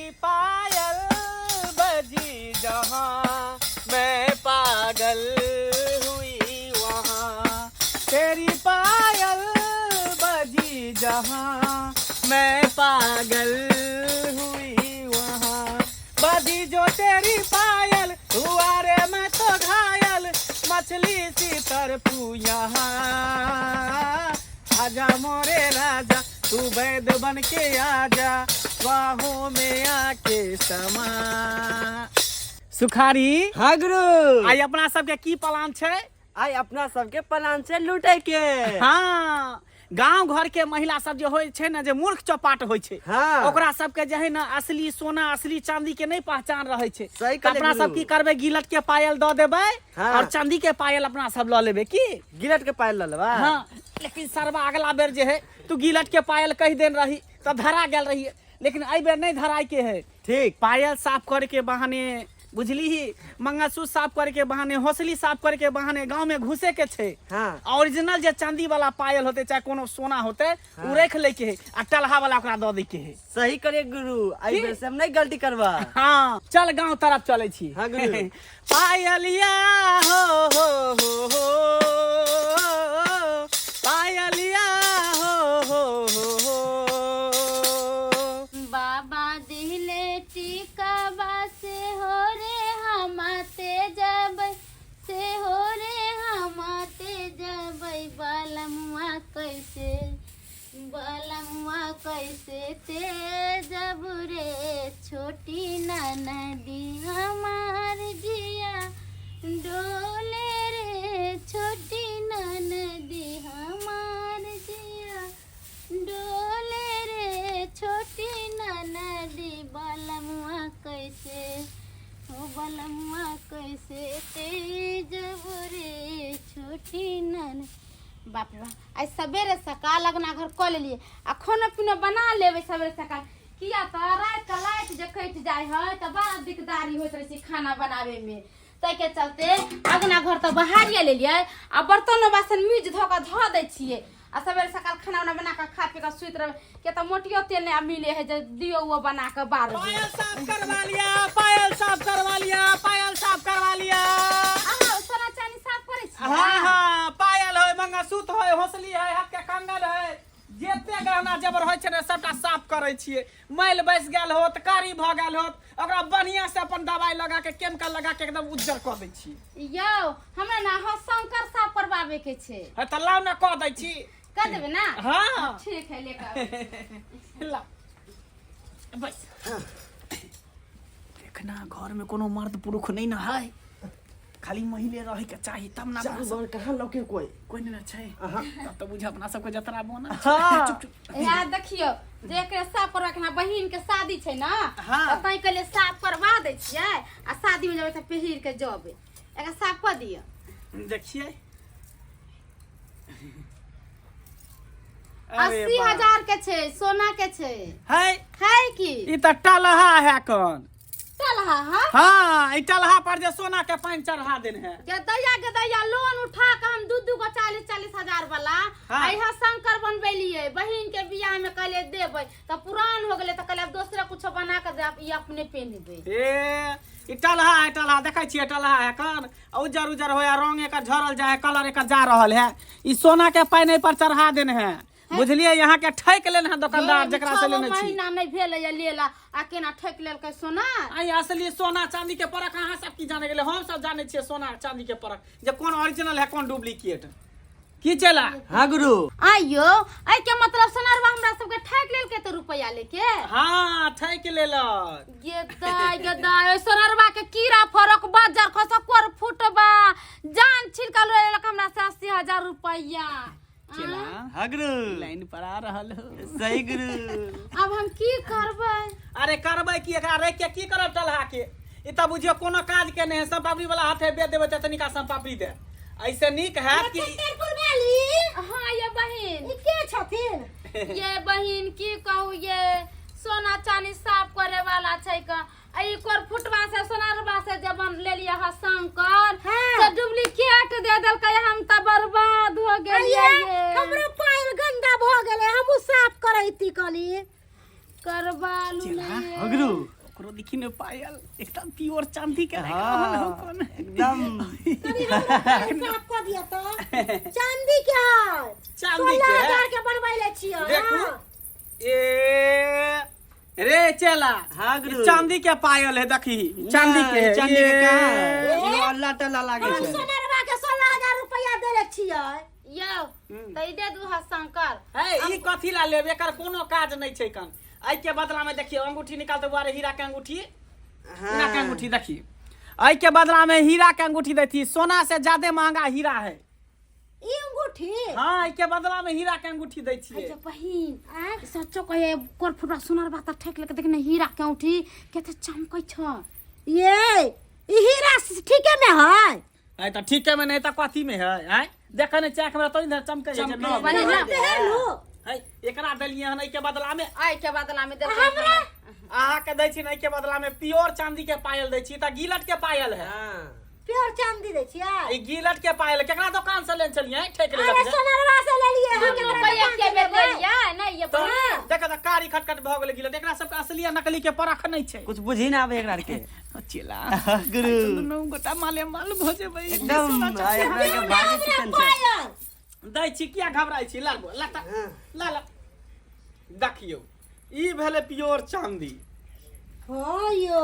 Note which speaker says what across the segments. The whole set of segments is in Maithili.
Speaker 1: तेरी पायल बजी जहाँ, मैं पागल हुई वहाँ। तेरी पायल बजी जहाँ, मैं पागल हुई वहाँ। बजी जो तेरी पायल, हुआ रे मैं तो घायल, मछली सी तरफू यहाँ। आजा मोरे राजा, तू वैद बन के आजा, बाहों में आके समा। सुखारी।
Speaker 2: हाँ गुरु।
Speaker 1: आइ अपना सबके की प्लान छै?
Speaker 2: आइ अपना सबके प्लान छै लूटे के।
Speaker 1: हाँ, गांव घर के महिला सब जे होइ छै ने, जे मूर्ख चौपाट होइ छै, ओकरा सबके जे है ने असली सोना असली चांदी के नहीं पहचान रहे छै।
Speaker 2: सही
Speaker 1: तऽ
Speaker 2: कहलियै
Speaker 1: अपना
Speaker 2: गुरु।
Speaker 1: सब की करबै, गिलट के पायल दऽ देबै और चांदी के पायल अपना सब लऽ लेबै। की
Speaker 2: गिलट के पायल लऽ लेबै?
Speaker 1: हाँ, लेकिन सरवा अगला बेर जे है तू गिलट के पायल कहि देन रही तऽ धरा गेल रही, लेकिन एहि बेर नहीं धराय के है।
Speaker 2: ठीक।
Speaker 1: पायल साफ करे के बहाने, बुझली ही, मंगलसूत्र साफ करे के बहाने, हौसली साफ करे के बहाने गांव में घुसे के छै। ओरिजिनल जे चांदी वाला पायल होते चाहे कोनो सोना होते, उ रख ले के है आ टलहा वाला ओकरा दऽ दै के है।
Speaker 2: सही करे गुरु, एहि
Speaker 1: की?
Speaker 2: बेर से हम नहीं गलती करबा।
Speaker 1: हाँ, चल गांव तरफ चले छी।
Speaker 2: हाँ, गुरु।
Speaker 1: पायलिया हो हो हो हो, पायलिया हो हो हो हो।
Speaker 3: बाबा दिले टीका से हो रे हमाते जब से हो रे हमाते जब, बलमुआ कैसे, बलमुआ कैसे ते जब रे, छोटी ननदी हमार जिया डोले रे, छोटी ननदी हमार जिया डोले रे, छोटी ननदी, बलमुआ कैसे हो, बलमुआ कैसे तेजब रे, छोटी नन। बाप रे बाप, आइ सवेरे सकाल अगना घर कऽ लेलियै आ खाना पीना बना लेबै सवेरे सकाल, किया तऽ रातिके लाइट जे कटि जाइ है तऽ बड़ा दिकदारी होइत रहै छै खाना बनाबैमे। ताहिके चलते अगना घर तऽ बहारिए लेलियै आ बर्तनो बासन मीज धऽ कऽ धऽ दै छियै आ सवेरे सकाल खाना उना बना कऽ खा पी कऽ सुति रहबै, किया तऽ मोटियो तेल नहि आब मिले है जे दियौ ओ बना कऽ बारबै।
Speaker 1: पायल साफ करवा लिया, पायल साफ करवा लिया, पायल साफ करवा लिया।
Speaker 3: अहाँ सोना चानी साफ करै छी?
Speaker 1: हाँ, पायल है, मंगलसूत्र है, हौसली है, हाथ के कंगन है, जते गहना जेवर होइ छै ने सबटा साफ करै छियै। मैल बैस गेल होत, कारी भऽ गेल होत, ओकरा बढ़िया से अपन दवाई लगा के, केमिकल लगा के एकदम उज्जर कऽ दै छियै।
Speaker 3: यौ, हमरा ने अहाँ शंकर साफ करबाबै के छै।
Speaker 1: है तऽ लाउ ने, कऽ दै छी।
Speaker 3: कर देबै ना?
Speaker 1: हाँ।
Speaker 3: ठीक है, लेकर आबै छी।
Speaker 1: ला बस। देखना, घर में कोनो मर्द पुरुष नहीं ना है, खाली महिले रहे के चाही तब ना।
Speaker 2: चारू बगल कहाँ लौके कोई?
Speaker 1: कोई नहीं ना छै, तब तो बुझ अपना सबके जतरा बोना। चुप चुप।
Speaker 3: यहाँ देखियौ जे एकरे साफ करवा के, हमरा बहिन के शादी छै ना,
Speaker 1: हाँ।
Speaker 3: तऽ ताहि के लिए साफ करवा दै छियै आ शादी में जेबै तऽ पहिर के जेबै। एकरा साफ कऽ दियौ।
Speaker 1: देखिए, अरे
Speaker 3: 80
Speaker 1: बाप।
Speaker 3: हजार के छै, सोना के छै।
Speaker 1: है।
Speaker 3: है की?
Speaker 1: ई तऽ टलहा है कन।
Speaker 3: टलहा? हाँ।
Speaker 1: हाँ, ई टलहा पर जे सोना के पानि चढ़ा देने है।
Speaker 3: गदैया गदैया लोन उठा के हम दू दू गो 40-40 हजार वाला यहाँ शंकर बनबेलियै बहिन के बियाह में, कहलियै देबै तऽ पुरान हो गेलै, तऽ कहलियै आब दोसरा कुछो बना के देब, ई अपने पेनबै।
Speaker 1: ए, ई टलहा है, टलहा देखै छियै, टलहा है कन, आ उज्जर उज्जर होया, रंग एकर झरल जाए है, कलर एकर जा रहल है। ई सोना के पानि एहि पर चढ़ा देने है, बुझलियै? यहाँ के ठकि लेने है दुकानदार जकरा से
Speaker 3: छओ
Speaker 1: लेने छी।
Speaker 3: महीना नहि भेल या लेला आ केना ठकि लेलकै सोना।
Speaker 1: आई असली सोना चांदी के परख अहाँ सब की जाने गेलै? हम सब जाने छियै सोना चांदी के परख, जे कोन ओरिजिनल है, कोन डुप्लीकेट। की चला?
Speaker 2: हाँ गुरु।
Speaker 3: आइयो, एहि के मतलब सोनारवा हमरा सबके ठकि लेलकै तऽ रुपैआ लेके?
Speaker 1: हाँ, ठकि लेलक।
Speaker 3: गेदाय गेदाय, ओहि सोनारवा के कीड़ा फरक बाजार खस कोर फुटबा जान छिलका ले लेलक हमरा से 80,000 रुपैआ।
Speaker 1: चला।
Speaker 2: हाँ गुरु।
Speaker 1: लाइन पर आ रहल हो।
Speaker 2: सही गुरु।
Speaker 3: आब हम की करबै?
Speaker 1: अरे करबै की, एकरा राखि के की करब टलहा के? ई तऽ बुझियौ कोनो काज के नहि है। सोनपापड़ी वाला हाथे बेच देबै तऽ तनिका सोनपापड़ी दे, ऐसे नीक हैत कि
Speaker 3: हाँ ये बहिन।
Speaker 4: ई के छथिन?
Speaker 3: ये बहिन, की कहू, ये सोना चानी साफ करे वाला छै का, आ ई कोर फुटवा से सोनारवा से जब हम लेलिए ह शंकर, से डुप्लीकेट दे देलकै, हम तऽ बर्बाद हो गेलिए।
Speaker 4: अये, हमरो पायल गंदा भऽ गेलै, हमहूँ साफ करैती कहली।
Speaker 3: करबा लू।
Speaker 1: चला।
Speaker 3: ने।
Speaker 2: हाँ गुरु
Speaker 1: ओकरो देखी ने पायल एकदम प्योर चांदी के
Speaker 2: हाँ, एकदम
Speaker 4: कनी हमरा साफ कऽ दिअ तऽ चांदी के है
Speaker 1: चांदी के
Speaker 4: सोलह
Speaker 1: है।
Speaker 4: हजार के बनबै ले छियै
Speaker 1: देखू
Speaker 4: हाँ।
Speaker 1: ए रे चेला
Speaker 2: हाँ गुरु।
Speaker 1: ई चांदी के पायल है देखी चांदी के है।
Speaker 2: चांदी के
Speaker 1: ये।
Speaker 2: कहाँ है? ई अल्लाह टल्ला लागे
Speaker 4: हम
Speaker 2: छै
Speaker 4: सोनरवा के 16,000 रुपया देले छियै
Speaker 3: यौ तऽ ई दे दू शंकर
Speaker 1: है ई कथी ला लेब एकर कोनो काज नहीं छै कन एहि के बदला में देखियो अंगूठी निकालते बुआरे हीरा के अंगूठी हीरा के अंगूठी देखिए एहि के बदला में हीरा के अंगूठी देती सोना से ज्यादा महंगा हीरा है
Speaker 4: ई अंगूठी
Speaker 1: हाँ एहि के बदला में हीरा के अंगूठी दै छियै
Speaker 3: अच्छा बहिन सच्चो कहे कोर फुटवा सोनार बात ठेक लेके देखने हीरा के औंठी केते चमकै छ
Speaker 4: ये ई हीरा ठीके में है
Speaker 1: आय तऽ ठीके में नहीं तऽ कथी में है आय देखै नहि चाख हमरा तो इधर चमकै है जे नव
Speaker 3: बहिन
Speaker 4: हम पहनू
Speaker 1: है एकरा देलियै हन एहि के बदला में
Speaker 3: आइ के बदला में देलकै
Speaker 4: हमरा
Speaker 1: अहाँ के दै छी ने एहि के बदला में प्योर चांदी के पायल दै छी तऽ गिलट के पायल है
Speaker 2: हाँ
Speaker 4: प्योर चांदी दै छियै
Speaker 1: ई गिलट के पायल केकरा दोकान से लेने छलियै ठेक
Speaker 4: अरे
Speaker 1: लेलक जे
Speaker 4: सोनरवा से लेलियै हम
Speaker 3: हम रुपैआ के बेर लेलियै नहि ये
Speaker 1: तऽ देख तऽ कारी खटखट भऽ गेलै गिलट एकरा सबके असली आ नकली के परख नहि छै
Speaker 2: कुछ बुझी ना आबे एकरा के
Speaker 1: चेला
Speaker 2: गुरु
Speaker 1: दुनू गोटा माले माल भऽ जेबै
Speaker 2: एकदम आ, एकरा के भागे चिकन छै
Speaker 4: पायल
Speaker 1: दै छी किया घबराइ छी ला ला ला ला ला देखियौ ई भेलै प्योर चांदी
Speaker 4: हाँ यौ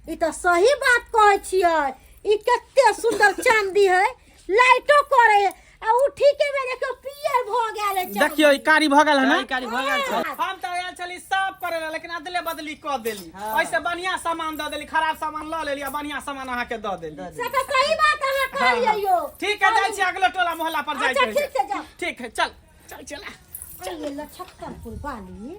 Speaker 4: ई तऽ सही बात कहै छियै ई कते सुंदर चांदी है लाइटो करे है आ उ ठीके में देखियो पियर भऽ गेल है चांदी।
Speaker 1: देखियौ ई कारी भऽ गेल है ना
Speaker 2: कारी कारी भऽ गेल छै
Speaker 1: हम तऽ आयल छली साफ करे ला लेकिन अदले बदली कऽ देली ऐसे बढ़िया सामान दऽ देली खराब सामान लऽ लेली आ बढ़िया सामान अहाँके दऽ देली
Speaker 4: से तऽ सही बात अहाँ कहलियै यौ
Speaker 1: ठीक है जाइ छी अगलो टोला मोहल्ला पर जाइ
Speaker 4: अच्छा
Speaker 1: के
Speaker 4: ठीक छै जाओ
Speaker 1: ठीक है चल चल चला
Speaker 4: अरे लछक्करपुर बाली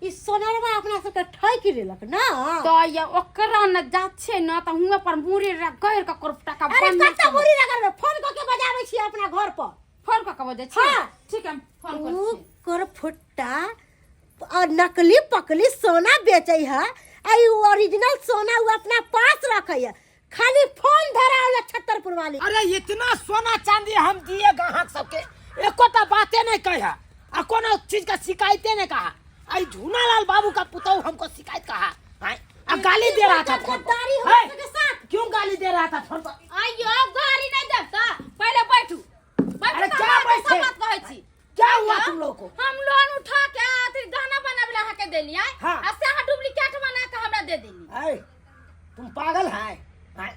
Speaker 4: ई सोनरवा अपना सबके ठकि लेलक ना
Speaker 3: तऽ ये ओकरा न जात छै न तऽ हुआं पर मुड़ी रगड़ के कर टाका
Speaker 4: अरे
Speaker 3: बन्द
Speaker 4: कत्ता बुरी रगड़बै फोन कऽ के बजाबै छियै अपना घर पर
Speaker 3: फोन कऽ के बजै छी
Speaker 4: हाँ।
Speaker 3: ठीक है हम फोन करै
Speaker 4: उ
Speaker 3: छी
Speaker 4: कर फुट्टा और नकली पकली सोना बेचै है आ ई ओरिजिनल सोना उ अपना पास रखै है खाली फोन धरावला छत्तरपुर वाली
Speaker 5: अरे इतना सोना चांदी हम दिए ग्राहक सबके एकोटा बाते नहीं कहा आ कोनो चीज का शिकायते नहीं कहा आई झूनालाल बाबू का पुतहु हमको शिकायत कहा हैं? आ गाली दे रहा था फोन पर।
Speaker 4: गद्दारी हमरा
Speaker 5: हैं?
Speaker 4: सबके साथ
Speaker 5: क्यों गाली दे रहा था फोन पर
Speaker 3: आइयो गाड़ी नहीं देब तऽ पहिले बैठू बैठू
Speaker 5: अरे
Speaker 3: तऽ
Speaker 5: क्या
Speaker 3: हम अहाँके
Speaker 5: बैठे?
Speaker 3: सब बात कहै छी
Speaker 5: क्या हुआ तुम लोग को
Speaker 3: हम लोन उठा के अथी गहना बनावे ला अहाँके देलियै
Speaker 5: हाँ।
Speaker 3: आ से अहाँ डुप्लीकेट बना के हमरा दे देली
Speaker 5: ऐ, तुम पागल हैं हैं?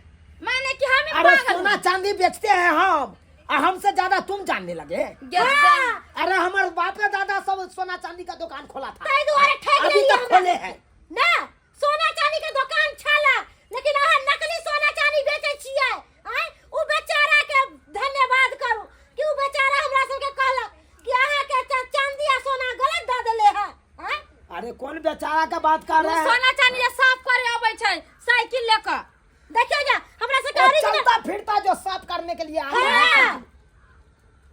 Speaker 3: माने कि हम
Speaker 5: अरे
Speaker 3: पागल
Speaker 5: सोना चांदी बेचते हैं हम आ हमसे ज्यादा तुम जानने लगे
Speaker 3: हाँ।
Speaker 5: अरे हमारे बाप दादा सब सोना चांदी का दुकान खोला था
Speaker 4: ताहि दुआरे ठकि
Speaker 5: अभी
Speaker 4: लेलियै
Speaker 5: तक
Speaker 4: हमरा।
Speaker 5: खोले हैं
Speaker 4: ना सोना चांदी के दुकान छला लेकिन अहाँ नकली सोना चांदी बेचै छियै आँय उ बेचारा के धन्यवाद करू कि उ बेचारा हमरा सबके कहलक कि अहाँ के चांदी आ सोना गलत दऽ देले है आँय
Speaker 5: अरे कौन बेचारा का बात कर रहे हैं
Speaker 3: सोना चांदी जे साफ करे अबै छै साइकिल ले कऽ
Speaker 4: देखियौ जा हमरा सबके
Speaker 5: वो
Speaker 4: ओरिजिनल
Speaker 5: चलता फिरता जो साफ करने के लिए आता है
Speaker 4: हाँ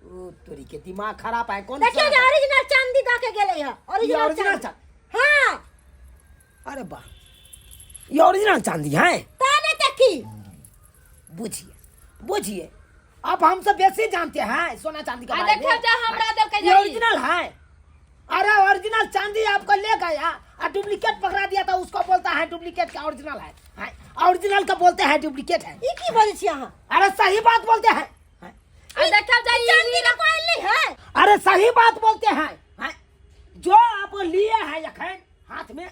Speaker 5: ओ तोरी के दिमाग खराब है कौन
Speaker 4: देखियौ
Speaker 5: सा-
Speaker 4: जे ओरिजिनल चांदी दऽ के गेलै है ओरिजिनल
Speaker 5: ओरिजिनल
Speaker 4: चांदी हाँ
Speaker 5: अरे वाह ये ओरिजिनल चांदी है
Speaker 4: ता नहि तऽ की
Speaker 5: बुझिए बुझिए आप हमसे बेसी जानते हैं सोना चांदी का
Speaker 3: आ
Speaker 5: बारे
Speaker 3: देखियौ
Speaker 5: में
Speaker 3: जे हमरा देलकै
Speaker 5: ये
Speaker 3: जे ई।
Speaker 5: ओरिजिनल है अरे ओरिजिनल चांदी आपको ले गया और डुप्लीकेट पकड़ा दिया था उसको बोलता है डुप्लीकेट का ओरिजिनल है, है? ओरिजिनल का बोलते हैं डुप्लीकेट है
Speaker 4: ई की बजै छी अहाँ
Speaker 5: अरे सही बात बोलते हैं हैं?
Speaker 3: आ देखियौ जे ई
Speaker 4: चांदी के पायल नहीं है
Speaker 5: अरे सही बात बोलते हैं, हैं? जो आप लिए हैं अखन हाथ में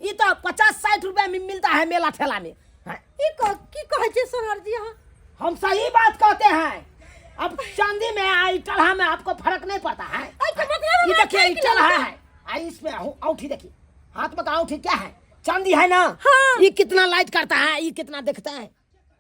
Speaker 5: ये तो 50-60 रुपया में मिलता है मेला ठेला में हैं?
Speaker 4: ई की कहै छी सोनर जी अहाँ
Speaker 5: हम सही बात कहते हैं अब चांदी में आ टलहा में आपको फर्क नहीं पड़ता है
Speaker 4: एहि के मतलब
Speaker 5: ये
Speaker 4: हमरा
Speaker 5: देखिए
Speaker 4: ठकि
Speaker 5: टलहा
Speaker 4: लेलक।
Speaker 5: है आ इसमें औंठी देखिए हाथ में का औंठी क्या है चांदी है ना
Speaker 4: हाँ।
Speaker 5: ये कितना लाइट करता है ये कितना देखता है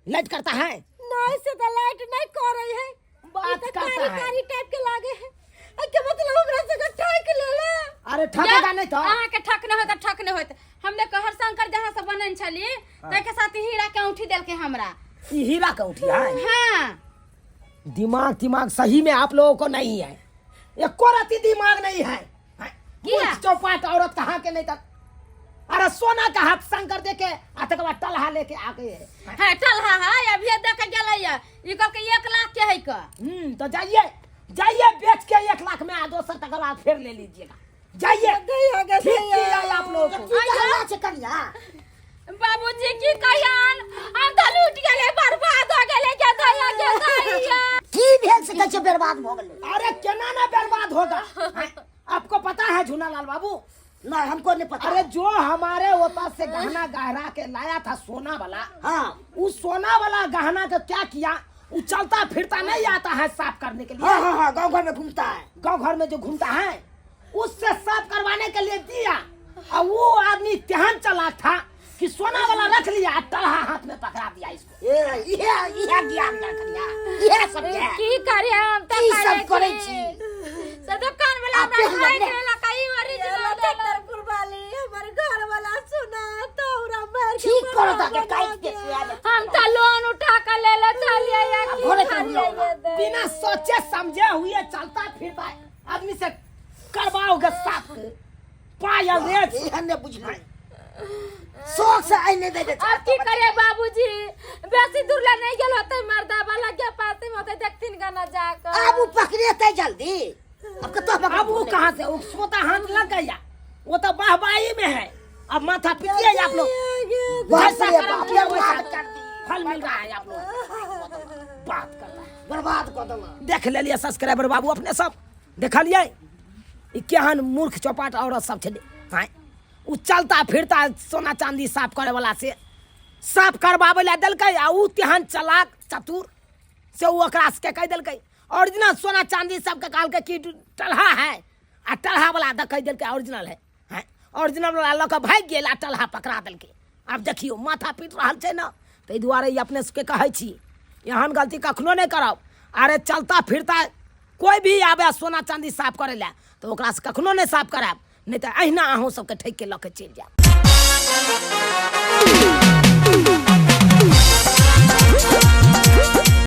Speaker 5: लाइट करता है
Speaker 4: नहीं से तो लाइट नहीं कर रही है
Speaker 5: बात
Speaker 4: ई तो
Speaker 5: करता
Speaker 4: कारी
Speaker 5: है।
Speaker 4: कारी टाइप के लागे है एहि के मतलब हमरा से ठकि लेले
Speaker 5: अरे ठकेगा नहीं तो
Speaker 3: अहाँके ठक नहि होत ठक नहि होत हम देख हरशंकर जहाँ से बनल छली ताहिके साथ हीरा के औंठी देलकै हमरा
Speaker 5: ये हीरा का औंठी है
Speaker 3: हाँ
Speaker 5: दिमाग दिमाग सही में आप लोगों को नहीं है एको रति दिमाग नहीं है हैं?
Speaker 3: किया?
Speaker 5: मूर्ख चौपाट औरत कहाँ के नहीं तक अरे सोना का हाथ शंकर दे के आ तक बाद टलहा लेके आ गए हैं।
Speaker 3: है टलहा है अभी देख के गेलै ई कहलकै 1 लाख के है का
Speaker 5: तो जाइए जाइए बेच के 1 लाख में आ दोसर तक बाद फिर ले लीजिएगा। जाइए, ठीक किया आप लोगों को।
Speaker 4: की कहना छै कनिया?
Speaker 3: बाबूजी की कहियन, हम तऽ लूट गेलै, बर्बाद हो गेलै गे दैया, गे दैया।
Speaker 4: की भेल से कहै छै बर्बाद भऽ गेलै?
Speaker 5: अरे केना ना बर्बाद होगा? हैं? आपको पता है झूनालाल बाबू?
Speaker 4: नहीं, हमको नहीं पता।
Speaker 5: अरे जो हमारे ओता से गहना गहरा के लाया था सोना वाला, उस सोना वाला गहना का क्या किया? वो चलता फिरता नहीं आता है साफ करने के लिए।
Speaker 4: हाँ हाँ हाँ, गाँव घर में घूमता है।
Speaker 5: गाँव घर में जो घूमता है उससे साफ करवाने के लिए दिया, और वो आदमी तेहन चालाक था कि सोना वाला रख लिया, टलहा हाथ में पकड़ा दिया इसको।
Speaker 4: ए इहे इहे ज्ञान ना कनिया, इहे सब के
Speaker 3: की करे हम तऽ?
Speaker 4: की सब करै छी?
Speaker 3: से दुकान वाला
Speaker 4: आ
Speaker 3: हमरा
Speaker 4: पेहन
Speaker 3: खाइ
Speaker 4: ले।
Speaker 3: लेलक, ई ओरिजिनल देलक।
Speaker 6: वाली हमर घर वाला सुना तो हमरा मार के
Speaker 4: ठीक करो ताके काट के सुआ दे।
Speaker 3: हम तऽ लोन उठा के लेले छलियै या
Speaker 4: आ
Speaker 3: की
Speaker 4: भोरे के
Speaker 3: खालियै
Speaker 4: बुलाओ।
Speaker 3: ये दे।
Speaker 5: बिना सोचे समझे हुए चलता फिरता आदमी से करवाओगे साफ पायल रे?
Speaker 4: एहन नहि बुझलै, शौक से आइ नहि दै छै।
Speaker 3: अब की करे बाबूजी, बेसी दूर ला नहीं गेल होते, मर्दा वाला के पास में होते, देखथिन गाना जाकर।
Speaker 4: आब उ पकड़ेतै जल्दी, अब कतऽ पकड़?
Speaker 5: अब वो कहाँ से, वो सोता हाथ लग गया, वो तो वाहवाही में है। अब माथा पीटिए आप लोग।
Speaker 4: बाप
Speaker 5: जैसा
Speaker 4: रे
Speaker 5: कर्म
Speaker 4: बाप,
Speaker 5: किया वैसा
Speaker 4: बर्बाद कर दी।
Speaker 5: फल मिल रहा है। आप लोग बात कर रहा है।
Speaker 4: बर्बाद कऽ देलक।
Speaker 5: देख लेलिए सब्सक्राइबर बाबू, अपने सब देखलिए ई केहन मूर्ख चौपाट औरत सब छलै। आँय, उ चलता फिरता सोना चांदी साफ करे वाला से साफ करबाबै लए देलकै, आ उ तेहन चलाक चतुर से उ ओकरा सबके कहि देलकै ओरिजिनल सोना चांदी सबके, कहलकै कि टलहा है, आ टलहा वाला दऽ कहि देलकै ओरिजिनल है। हैं, ओरिजिनल वाला लऽ कऽ भागि गेल आ टलहा पकड़ा देलकै। आब देखियौ माथा पीट रहल छै ने। ताहि दुआरे ई अपने सबके कहै छी, एहन गलती कखनो नहि करब। अरे चलता फिरता कोई भी आबे सोना चांदी साफ करै लए तऽ ओकरासँ कखनो नहि साफ करायब, नहि तऽ अहिना अहूँ सबके ठकि के लऽ के चलि जायब।